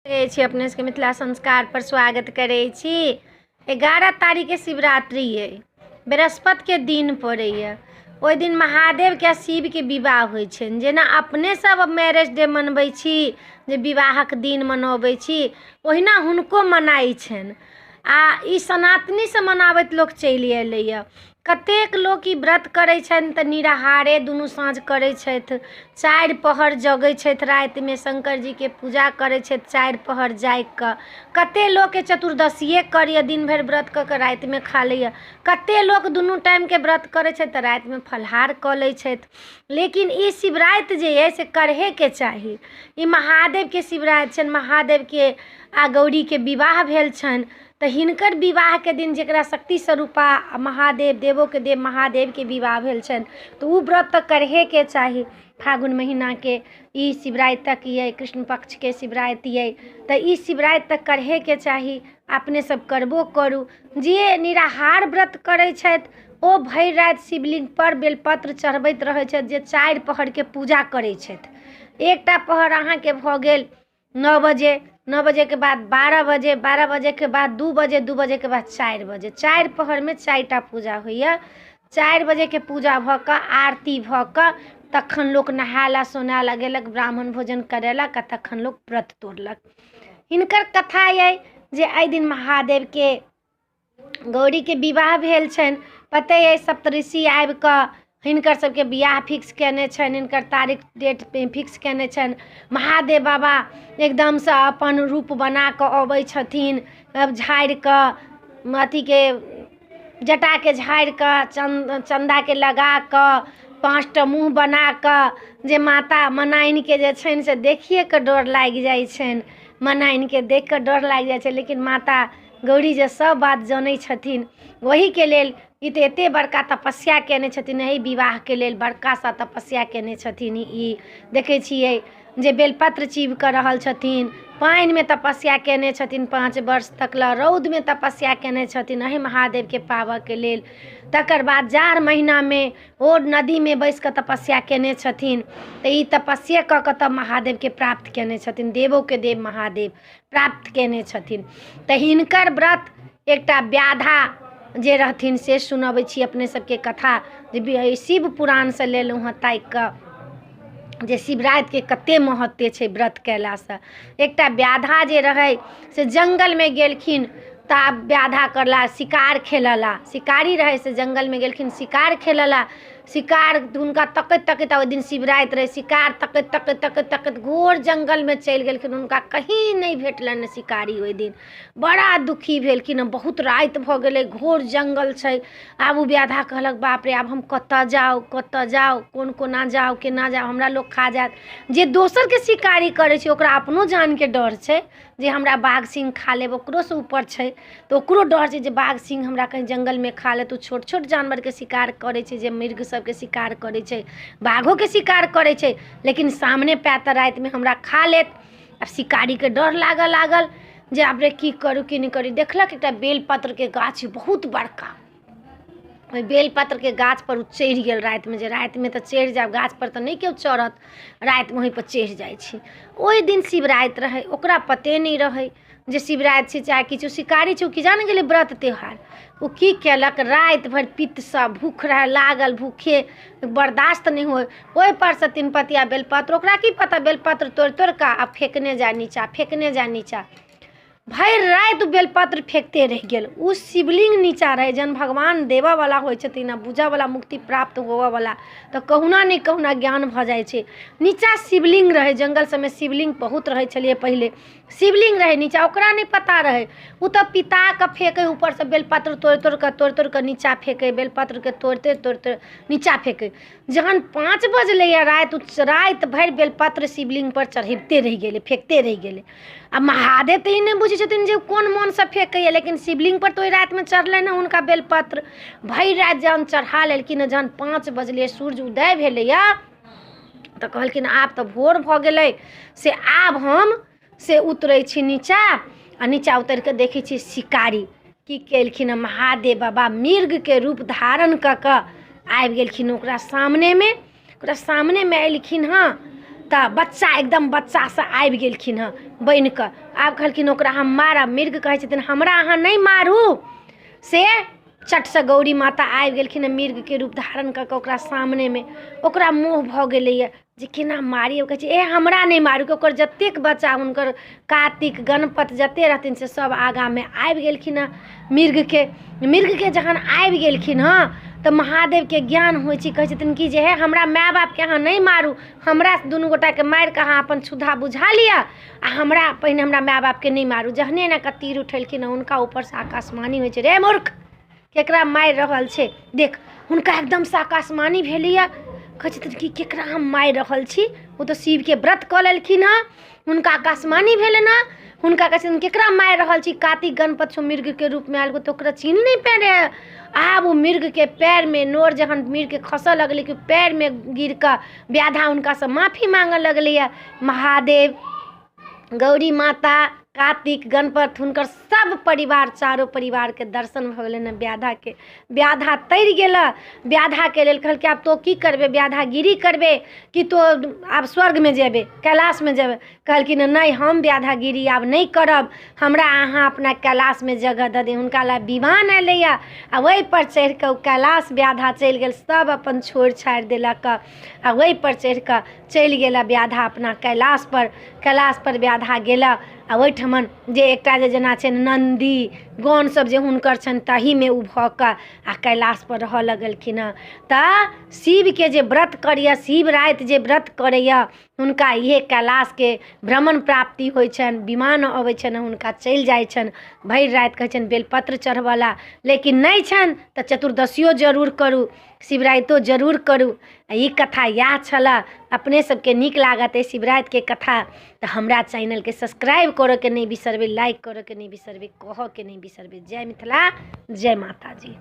करै छी अपने सबके मिथिला संस्कारपर स्वागत करै छी। 11 तारीखके शिवरात्रि अइ, बृहस्पतिके दिन पड़ैए। ओहि दिन महादेवके आओर शिवके विवाह होइ छनि। जेना अपने सब मैरेज डे मनबै छी, जे विवाहक दिन मनबै छी, ओहिना हुनको मनाइ छनि। आओर ई सनातनीसँ मनाबैत लोक चलि अयलैए। कतेक लोक ई व्रत करै छनि तऽ निराहारे दुनू साँझ करै छथि, 4 पहर जगै छथि, रातिमे शङ्कर जीके पूजा करै छथि 4 पहर जागिकऽ। कते लोकके चतुर्दशिये करैए, दिन भरि व्रत कऽ कऽ रातिमे खा लैए। कते लोक दुनू टाइमके व्रत करै छथि तऽ रातिमे फलाहार कऽ लै छथि। लेकिन ई शिवराति जे अइ से करहेके चाही। ई महादेवके शिवराति छनि, महादेवके आओर गौरीके विवाह भेल छनि। तऽ हिनकर विवाहके दिन जकरा शक्ति स्वरूपा महादेव देवोके देव महादेवके विवाह भेल छनि, तऽ ओ व्रत तऽ करहेके चाही। फागुन महीनाके ई शिवराति तक अइ, कृष्ण पक्षके शिवराति अइ, तऽ ई शिवराति तऽ करहेके चाही। अपने सब करबो करू। जे निराहार व्रत करै छथि ओ भरि राति शिवलिङ्गपर बेलपत्र चढ़बैत रहै छथि, जे 4 पहरके पूजा करै छथि। एकटा पहर अहाँके भऽ गेल 9 बजे, 9 बजेके बाद 12 बजे, 12 बजेके बाद 2 बजे, 2 बजेके बाद 4 बजे। 4 पहरमे 4टा पूजा होइए। 4 बजेके पूजा भऽ कऽ आरती भऽ कऽ तखन लोक नहाय सोनाय लए गेलक, ब्राह्मण भोजन करेलक आओर तखन लोक व्रत तोड़लक। हिनकर कथा अइ जे एहि दिन महादेवके गौरीके विवाह भेल छनि। पते अइ सप्तऋषि आबिकऽ हिनकर सबके बियाह फिक्स कयने छनि, हिनकर तारीख डेट फिक्स कयने छनि। महादेव बाबा एकदमसँ अपन रूप बनाकऽ अबै छथिन, झाड़िकऽ अथीके जटाके झाड़िकऽ चन्दाके लगाकऽ 5टा मुँह बनाकऽ, जे माता मनाइनके जे छनि से देखिएकऽ डर लागि जाइ छनि, मनाइनके देखिकऽ डर लागि जाइ छै। लेकिन माता गौरी जे सब बात जनै छथिन, ओहिके लेल ई तऽ एतेक बड़का तपस्या कयने छथिन। एहि विवाहके लेल बड़का सा तपस्या कयने छथिन। ई देखै छियै जे बेलपत्र चीबिकऽ रहल छथिन, पानिमे तपस्या कयने छथिन, 5 वर्ष तक लए रौदमे तपस्या कयने छथिन एहि महादेवके पाबऽके लेल। तकर बाद जाड़ महीनामे ओ नदीमे बैसिकऽ तपस्या कयने छथिन। तऽ ई तपस्ये कऽ कऽ तब महादेवके प्राप्त कयने छथिन, देवोके देव महादेव प्राप्त कयने छथिन। तऽ हिनकर व्रत एकटा व्याधा जे रहथिन से सुनबै छी अपने सबके कथा, जे शिव पुराणसँ लेलहुँ हँ ताकिकऽ, जे शिवरातिके कते महत्व छै व्रत कयलासँ। एकटा व्याधा जे रहै से जङ्गलमे गेलखिन तऽ आब व्याधा करला शिकार खेलऽ ला, शिकारी रहै से जङ्गलमे गेलखिन शिकार खेलऽ ला। शिकार हुनका तकैत तकैत, ओहि दिन शिवराति रहै, शिकार तकैत तकैत तकैत तकैत घोर जङ्गलमे चलि गेलखिन। हुनका कहीँ नहि भेटलनि शिकारी। ओहि दिन बड़ा दुखी भेलखिन। बहुत राति भऽ गेलै, घोर जङ्गल छै। आब ओ व्याधा कहलक, बाप रे, आब हम कतऽ जाउ, कतऽ जाउ, कोन कोना जाउ, केना जाउ, हमरा लोक खा जायत। जे दोसरके शिकारी करै छै ओकरा अपनो जानके डर छै, जे हमरा बाघ सिंह खा लेब, ओकरोसँ ऊपर छै तऽ ओकरो डर छै जे बाघ सिंह हमरा कहीं जङ्गलमे खा लेत। ओ छोट छोट जानवरके शिकार करै छै, जे मृग सबके शिकार करै छै, बाघोके शिकार करै छै, लेकिन सामने पायत तऽ रातिमे हमरा खा लेत। आब शिकारीके डर लागऽ लागल जे आब रे की करू की नहि करू। देखलक एकटा बेलपत्रके गाछ बहुत बड़का, ओहि बेलपत्रके गाछपर ओ चढ़ि गेल रातिमे, जे रातिमे तऽ चढ़ि जायब गाछपर तऽ नहि केओ चढ़त, रातिमे ओहिपर चढ़ि जाइ छी। ओहि दिन शिवराति रहै, ओकरा पते नहि रहै जे शिवराति छै चाहे किछु। शिकारी छै ओ की जाने गेलै व्रत त्योहार। ओ की केलक, राति भरि पित्तसँ भूख रहै लागल, भूखे बर्दाश्त नहि होइ, ओहिपर सँ 3 पतिया बेलपत्र, ओकरा की पता, बेलपत्र तोड़ि तोड़ि कऽ आ फेकने जाय नीचाँ, फेकने जाय नीचाँ। भरि राति बेलपत्र फेकते रहि गेल। ओ शिवलिंग नीचाँ रहै, जहन भगवान देबऽवला होइ छथिन आ बुझऽवला मुक्ति प्राप्त होबऽवला तऽ कहुना नहि कहुना ज्ञान भऽ जाइ छै। नीचाँ शिवलिंग रहै, जङ्गल सबमे शिवलिंग बहुत रहै छलियै पहिले, शिवलिंग रहै नीचाँ, ओकरा नहि पता रहै। ओ तऽ पिताके फेकै ऊपरसँ बेलपत्र तोड़ि तोड़िकऽ तोड़ि तोड़िकऽ नीचाँ फेकै, बेलपत्रके तोड़िते तोड़िते नीचाँ फेकै। जहन 5 बजलैए राति, राति भरि बेलपत्र शिवलिंगपर चढ़ैबते रहि गेलै, फेकते रहि गेलै। आ महादेव तऽ ई नहि बुझै छथिन जे कोन मोनसँ फेकैए, लेकिन शिवलिंगपर तऽ ओहि रातिमे चढ़लनि हँ हुनका बेलपत्र। भरि राति जहन चढ़ा लेलखिन, जहन 5 बजलै, सूर्य उदय भेलैए, तऽ कहलखिन आब तऽ भोर भऽ गेलै, से आब हम से उतरै छी नीचाँ। आ नीचाँ उतरिकऽ देखै छी शिकारी की केलखिन हँ, महादेव बाबा मृगके रूप धारण कऽ कऽ आबि गेलखिन ओकरा सामनेमे। ओकरा सामनेमे एलखिन हँ तऽ बच्चा एकदम बच्चासँ आबि गेलखिन हँ बनि कऽ। आब कहलखिन ओकरा हम मारब। मृग कहै छथिन हमरा अहाँ नहि मारू। से चटसँ गौरी माता आबि गेलखिन हँ मृगके रूप धारण कऽ कऽ ओकरा सामनेमे। ओकरा मोह भऽ गेलैए जे केना मारी। ओ कहै छै ए हमरा नहि मारू। ओकर जतेक बच्चा हुनकर कार्तिक गणपति जतेक रहथिन से सब आगाँमे आबि गेलखिन हँ मृगके। मृगके जखन आबि गेलखिन हँ तऽ महादेवके ज्ञान होइ छै, कहै छथिन कि जे हे हमरा माय बापके अहाँ नहि मारू, हमरा दुनू गोटाके मारिकऽ अहाँ अपन क्षुधा बुझा लिअ आ हमरा पहिने हमरा माय बापके नहि मारू। जहने एना कऽ तीर उठेलखिन हँ हुनका ऊपरसँ आकाशवाणी होइ छै, रे मूर्ख केकरा मारि रहल छै देख। हुनका एकदमसँ आकाशवाणी भेलैए, कहै छथिन कि केकरा हम मारि रहल छी। ओ तऽ शिवके व्रत कऽ लेलखिन हँ, हुनका आकाशवाणी भेलनि हँ। हुनका कहै छथिन केकरा मारि रहल छी। कार्तिक गणपति छौ मृगके रूपमे आयल तऽ ओकरा चिन्ह नहि पाबि रहै। आब ओ मृगके पएरमे नोर जखन मृगके खसऽ लगलै कि पएरमे गिर कऽ व्याधा हुनकासँ माफी माँगऽ लगलैए। महादेव गौरी माता कार्तिक गणपति हुनकर सब परिवार चारो परिवारके दर्शन भऽ गेलनि हँ व्याधाके। व्याधा तरि गेलै। व्याधाके लेल कहलकै आब तोँ की करबै, व्याधागिरी करबै कि तोँ आब स्वर्गमे जेबै कैलाशमे जेबै। कहलखिन नहि हम व्याधागिरी आब नहि करब, हमरा अहाँ अपना कैलाशमे जगह दऽ दिअ। हुनका लए विमान एलैए आ ओहिपर चढ़ि कऽ ओ कैलाश व्याधा चलि गेल। सब अपन छोड़ि छाड़ि देलक आ ओहिपर चढ़ि कऽ चलि गेला व्याधा अपना कैलाशपर। कैलाशपर व्याधा गेला आ ओहिठमन जे एकटा जे जेना छै नन्दी गण सब जे हुनकर छनि ताहिमे ओ भऽ कऽ आ कैलाशपर रहऽ लगलखिन हँ। तऽ शिवके जे व्रत करैए, शिव राति जे व्रत करैए हुनका इएह कैलाशके भ्रमण प्राप्ति होइ छनि, विमान अबै छनि हुनका चलि जाइ छनि। भरि राति कहै छनि बेलपत्र चढ़बऽ लए, लेकिन नहि छनि तऽ चतुर्दशियो जरूर करू, शिवराइतो जरूर करू। आ ई कथा इएह छलऽ। अपने सबके नीक लागत एहि शिवरातिके कथा तऽ हमरा चैनलके सब्सक्राइब करऽके नहि बिसरबै, लाइक करऽके नहि बिसरबै, कहऽके नहि बिसरबै। जय मिथिला, जय माताजी।